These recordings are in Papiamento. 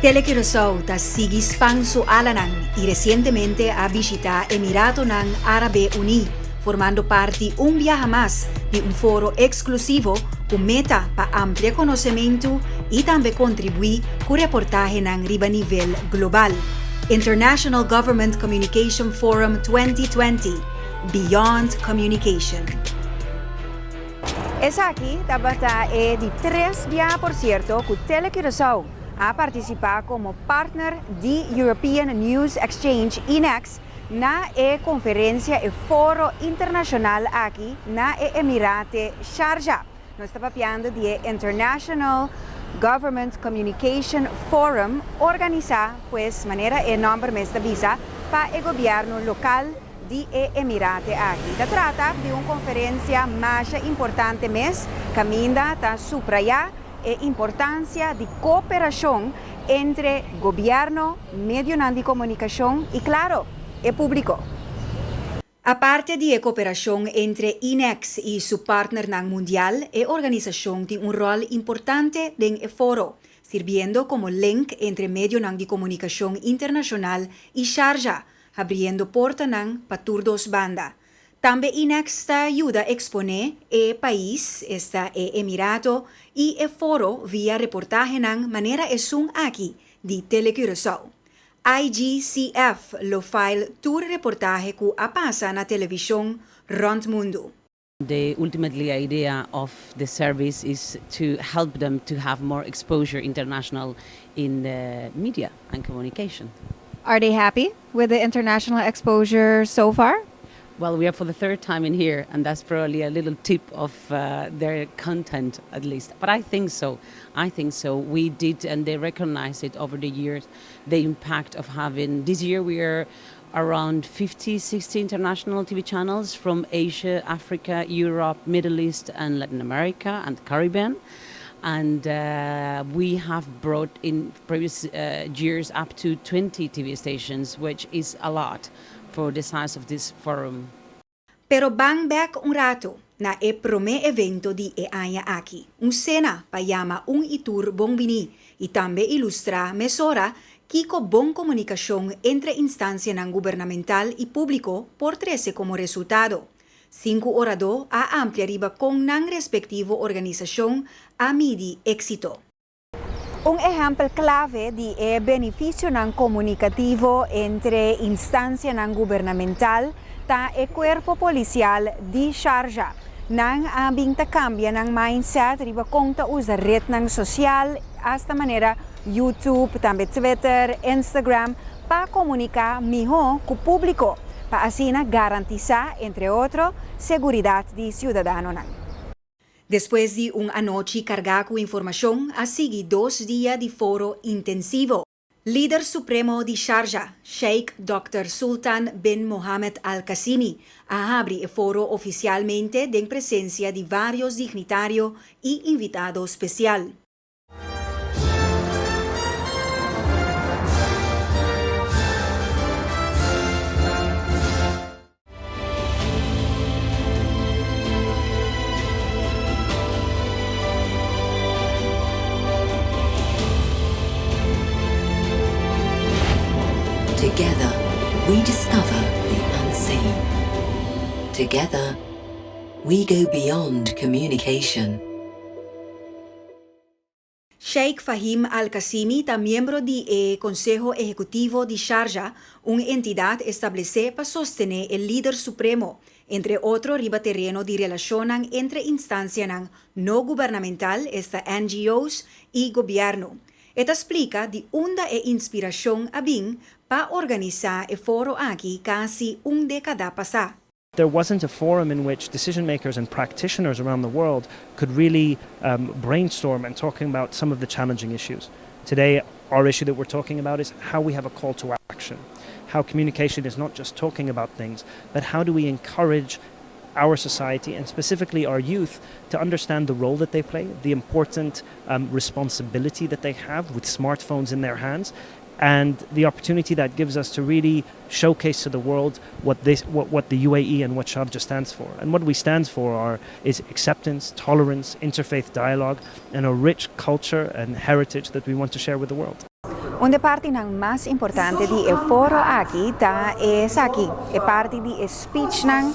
Tele Curaçao ta sigui span su alanan i resientemente a bishitá Emiratonan Árabe Uní, formando parti un biaha mas di un foro eksklusivo ku meta pa amplia konosementu i tambe kontribuí ku reportahenan riba nivel global. International Government Communication Forum 2020, Beyond Communication. Esaki tabata e di tres biaha por sierto ku Tele Curaçao a partisipá komo partner di European News Exchange, ENEX, na e konferensia e foro internashonal aki na e Emirate Sharjah. Nos ta papiando di e International Government Communication Forum organisá, pues manera e nòmber mes ta bisa, pa e gobièrnu lokal di e Emirate aki. Ta trata di un konferensia masha importante mes, kaminda ta suprayá e importansia di koperashon entre gobièrnu, medionan di komunikashon i klaro, e públiko. Aparte di e koperashon entre INEX i su partnernan mundial, e organisashon tin un ròl importante den e foro, sirbiendo komo link entre medionan di komunikashon internashonal i Sharjah, habriendo portanan pa tur dos banda. Tambe INEX ta yuda eksponé e pais, esta e Emirato, i e foro via reportahenan manera esun aki di TeleCuraçao. IGCF lo file tur reportahe ku a pasa na televishon rònt mundu. The ultimately idea of the service is to help them to have more exposure international in the media and communication. Are they happy with the international exposure so far? Well, we are for the third time in here, and that's probably a little tip of their content, at least. But I think so. I think so. We did, and they recognize it over the years, the impact of having. This year we are around 50, 60 international TV channels from Asia, Africa, Europe, Middle East, and Latin America and the Caribbean. And we have brought in previous years up to 20 TV stations, which is a lot for the size of this forum. Pero ban bèk un ratu na e promé evento di e aña aki. Un sena pa yama un i tur bon biní i tambe ilustrá mesora kiko bon komunikashon entre instansianan gubernamental i públiko por trese komo resultado. Sinku oradó a amplia riba kon nan respektivo organisashon a midi éksito. Un ehèmpel klave di e benefisionan komunikativo entre instansianan gubernamental ta e kuerpo polisial di Sharjah. Nan a bin ta kambia nan mindset riba kon ta usa retnan sosial, asta manera YouTube, tambe Twitter, Instagram, pa komuniká mihó ku públiko, pa asina garantisá, entre otro, seguridat di siudadanonan. Despues di un anochi kargá ku informashon, a sigui dos dia di foro intensivo. Lider supremo di Sharjah, Sheikh Dòkter Sultan bin Mohammed Al Qasimi, a habri e foro ofisialmente den presensia di vários dignitario i invitado spesial. Together, we discover the unseen. Together, we go beyond communication. Sheikh Fahim Al Qasimi ta miembro di e Konseho Ehekutivo di Sharjah, un entidat establesé pa sostené e lider supremo, entre otro riba tereno di relashonnan entre instansianan no gubernamental, esta NGO's, i gobièrnu. E ta splika di unda e inspirashon a bin pa organisá e foro aki kasi un dékada pasá. There wasn't a forum in which decision makers and practitioners around the world could really brainstorm and talking about some of the challenging issues. Today, our issue that we're talking about is how we have a call to action, how communication is not just talking about things, but how do we encourage our society and specifically our youth to understand the role that they play, the important responsibility that they have with smartphones in their hands, and the opportunity that gives us to really showcase to the world what this what, what the UAE and what Sharjah stands for. And what we stand for are is acceptance, tolerance, interfaith dialogue, and a rich culture and heritage that we want to share with the world. Un di e partinan mas importante di e foro aki ta esaki, e parti di e speechnan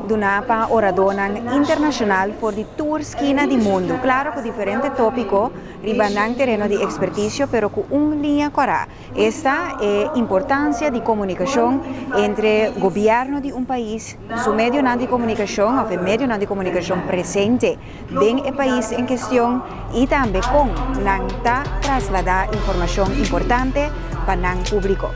duna pa oradornan internacional for di tur skina di mundo. Claro cu diferente topico riba nan tereno di experticio, pero cu un liña cora. Esta e importancia di comunicacion entre gobierno di un pais, su medionan di comunicacion of e medionan di comunicacion presente den e pais en cuestion y tambe con nan ta traslada informacion importante pa nan publico.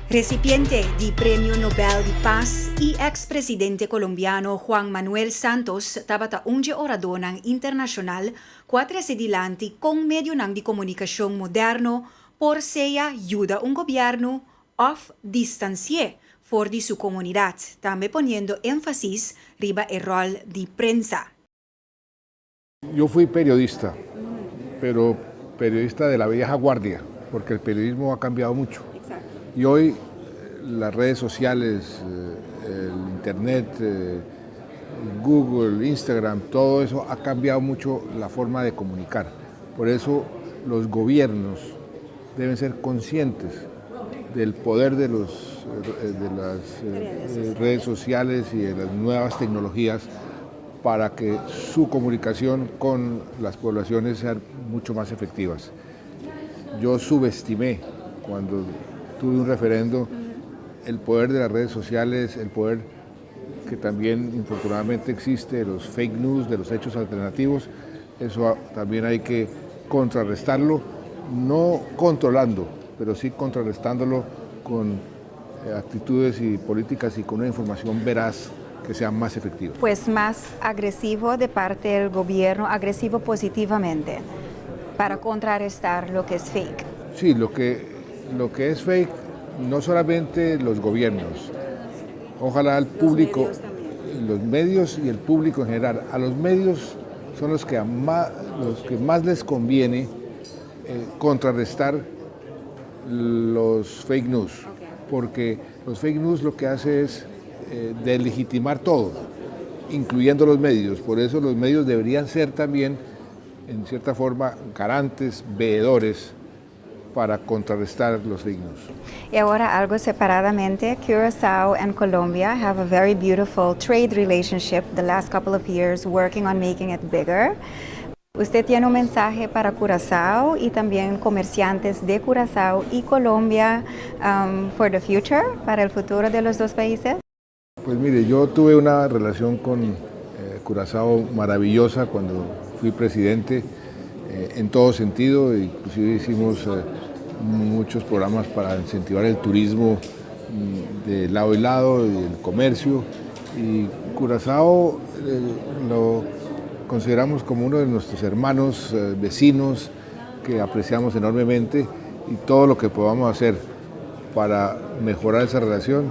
Recipiente di Premio Nobel di Paz y ex-presidente colombiano Juan Manuel Santos tabata un dje oradónan internacional cu a trece dilanti con medionan di comunicacion moderno por sea yuda un gobierno of distanci'é for di su comunidad, tambe poniendo énfasis riba e rol di prensa. Yo fui periodista, pero periodista de la vieja guardia, porque el periodismo ha cambiado mucho. Y hoy las redes sociales, el internet, Google, Instagram, todo eso ha cambiado mucho la forma de comunicar. Por eso los gobiernos deben ser conscientes del poder de, los, de las redes sociales y de las nuevas tecnologías para que su comunicación con las poblaciones sean mucho más efectivas. Yo subestimé cuando tuve un referendo el poder de las redes sociales, el poder que también infortunadamente existe de los fake news, de los hechos alternativos, eso también hay que contrarrestarlo, no controlando, pero sí contrarrestándolo con actitudes y políticas y con una información veraz que sea más efectiva. Pues mas agresivo de parte del gobierno, agresivo positivamente, para contrarrestar lo que es fake. Sí, lo que es fake, no solamente los gobiernos, ojalá el público, los medios y el público en general. A los medios son los que más les conviene contrarrestar los fake news, porque los fake news lo que hace es delegitimar todo, incluyendo los medios. Por eso los medios deberían ser también, en cierta forma, garantes, veedores para contrarrestar los fake news. Y ahora algo separadamente, Curacao and Colombia have a very beautiful trade relationship the last couple of years, working on making it bigger. Usted tiene un mensaje para Curazao y también comerciantes de Curazao y Colombia for the future, para el futuro de los dos países? Pues mire, yo tuve una relación con Curazao maravillosa cuando fui presidente, en todo sentido, inclusive hicimos muchos programas para incentivar el turismo de lado y lado y el comercio. Y Curazao lo consideramos como uno de nuestros hermanos vecinos que apreciamos enormemente y todo lo que podamos hacer para mejorar esa relación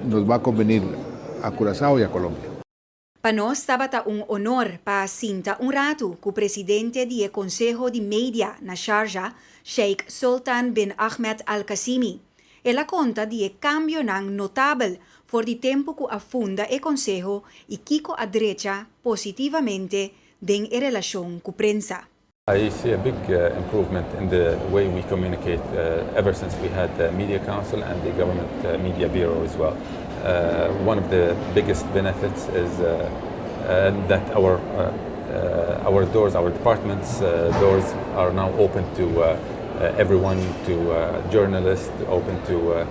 nos va a convenir a Curazao y a Colombia. Pa nos tabata un honor pa sinta un rato cu presidente di Conseho di Media na Sharjah, Sheikh Sultan bin Ahmed Al Qasimi. El a conta di cambionan notabel for di tempo cu a funda e conseho y kico a drecha positivamente den e relacion cu prensa. I see a big improvement in the way we communicate ever since we had the Media Council and the Government Media Bureau as well. One of the biggest benefits is that our doors, our department's doors are now open to everyone, to journalists, open to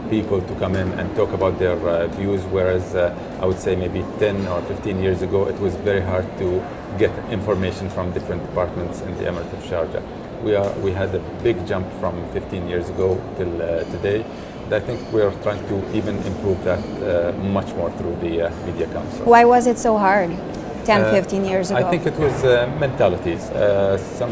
people to come in and talk about their views. Whereas I would say maybe 10 or 15 years ago, it was very hard to get information from different departments in the Emirate of Sharjah. We had a big jump from 15 years ago till today. I think we are trying to even improve that much more through the Media Council. Why was it so hard 10, 15 years ago? I think it was mentalities. Some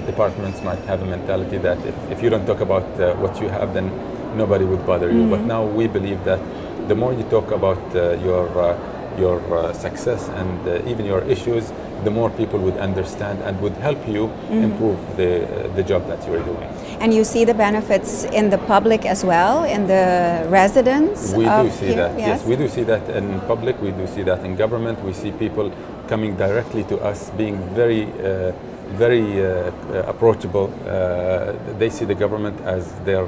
departments might have a mentality that if you don't talk about what you have, then nobody would bother you. But now we believe that the more you talk about your success and even your issues, the more people would understand and would help you improve the job that you are doing. And you see the benefits in the public as well, in the residents We of do see here? that. Yes. We do see that in public. We do see that in government. We see people coming directly to us, being very, very approachable. They see the government as their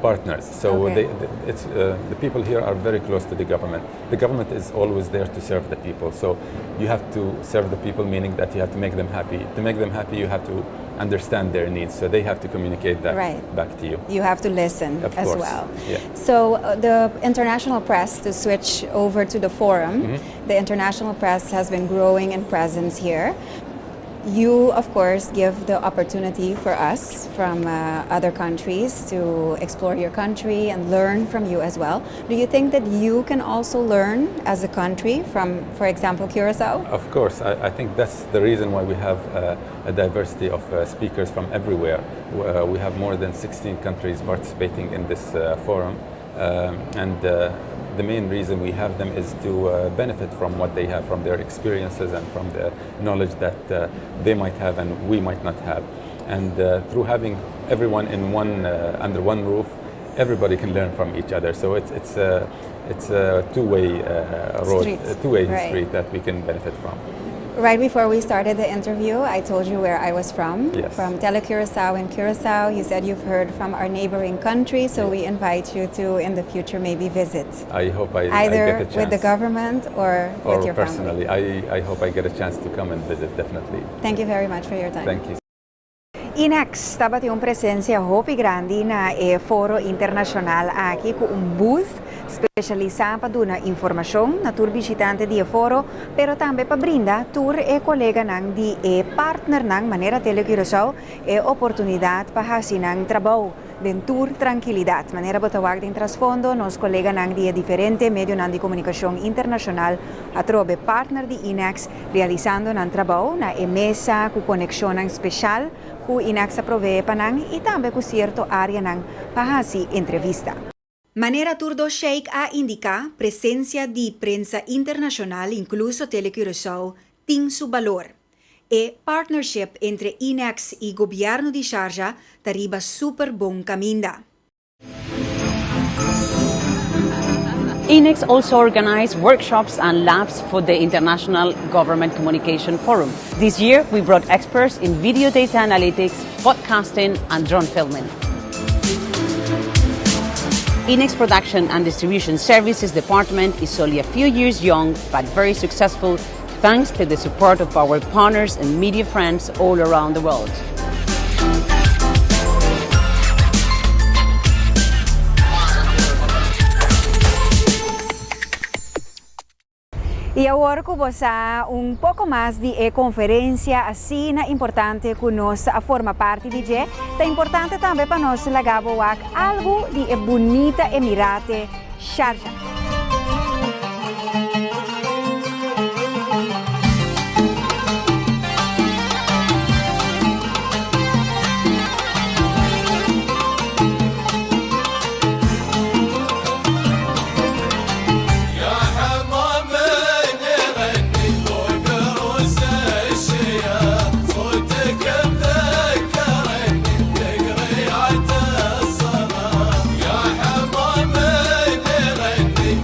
partners. So the people here are very close to the government. The government is always there to serve the people. So you have to serve the people, meaning that you have to make them happy. To make them happy, you have to understand their needs. So they have to communicate that back to you. You have to listen Of as course. well. Yeah. So the international press, to switch over to the forum, the international press has been growing in presence here. You, of course, give the opportunity for us from other countries to explore your country and learn from you as well. Do you think that you can also learn as a country from, for example, Curacao? Of course, I think that's the reason why we have a diversity of speakers from everywhere. We have more than 16 countries participating in this forum, and the main reason we have them is to benefit from what they have, from their experiences and from the knowledge that they might have and we might not have. And through having everyone under one roof, everybody can learn from each other. So it's a two-way road, Street. A two-way street that we can benefit from. Right before we started the interview, I told you where I was from. Yes. From Tele Curaçao in Curacao. You said you've heard from our neighboring country, so we invite you to, in the future, maybe visit. I hope I Either get a chance. with the government or or with your personally. family. I hope I get a chance to come and visit, definitely. Thank you very much for your time. Thank you. INEX tabatin un presensia hopi grandi na e foro internashonal aki ku un booth spesialisá pa duna informashon na tur bishitante di e foro, pero tambe pa brinda tur e koleganan di e partnernan manera Tele Curaçao e oportunidat pa hasi nan trabou den tur trankilidat. Manera bo ta wak den trasfondo, nos koleganan di diferente medionan di komunikashon internashonal atrobe partner di INEX realisando nan trabou na e mesa ku konekshon spesial ku INEX a proveé pa nan i tambe ku sierto áreanan pa hasi entrevista. Manera Turdo Sheikh a indiká, presensia di prensa internashonal, inkluso Tele Curaçao, tin su balor. E partnership entre INEX i gobièrnu di Sharjah ta riba super bon kaminda. INEX also organized workshops and labs for the International Government Communication Forum. This year, we brought experts in video data analytics, podcasting, and drone filming. INEX Production and Distribution Services Department is only a few years young, but very successful thanks to the support of our partners and media friends all around the world. I awor ku bo sa un poko mas di e konferensia asina importante ku nos a forma parti di dje, ta importante tambe pa nos laga bo wak algu di e bunita Emirato Sharjah. يا حمام يغني فوق روس الشياب صوتك مذكرني بذكريات الصغار يا حمام يغني.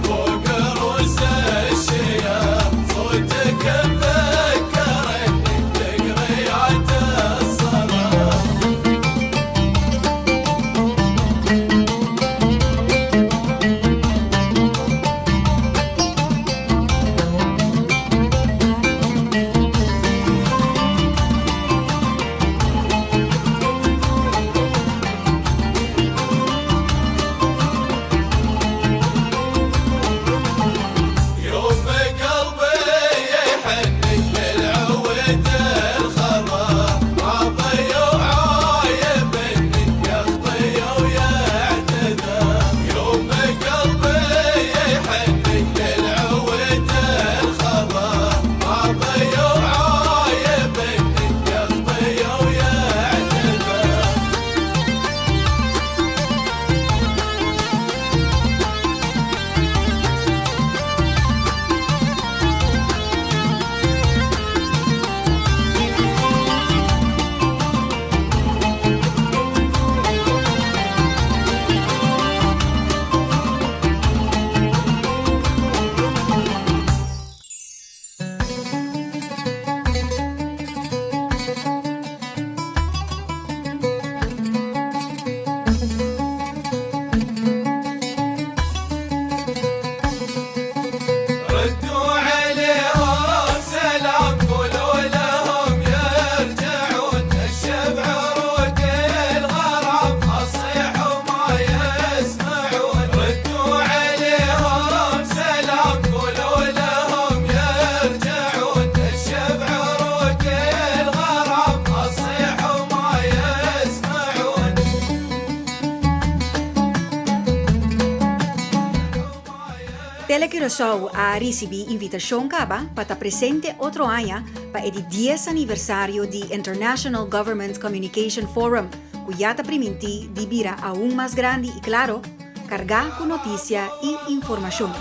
Tele Curaçao a risibí invitashon kaba pa ta presente otro aña pa e 10 aniversario di International Government Communication Forum, ku ya ta primintí di bira aún mas grandi i klaro, kargá ku notisia i informashon.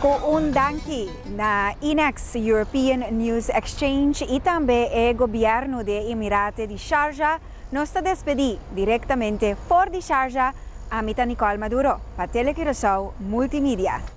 Ku un danki na INEX, European News Exchange, i tambe e gobièrnu di Emirato di Sharjah, nos ta despedí direktamente for di Sharjah. Ami ta Nicole Maduro, pa Tele Curaçao Multimedia.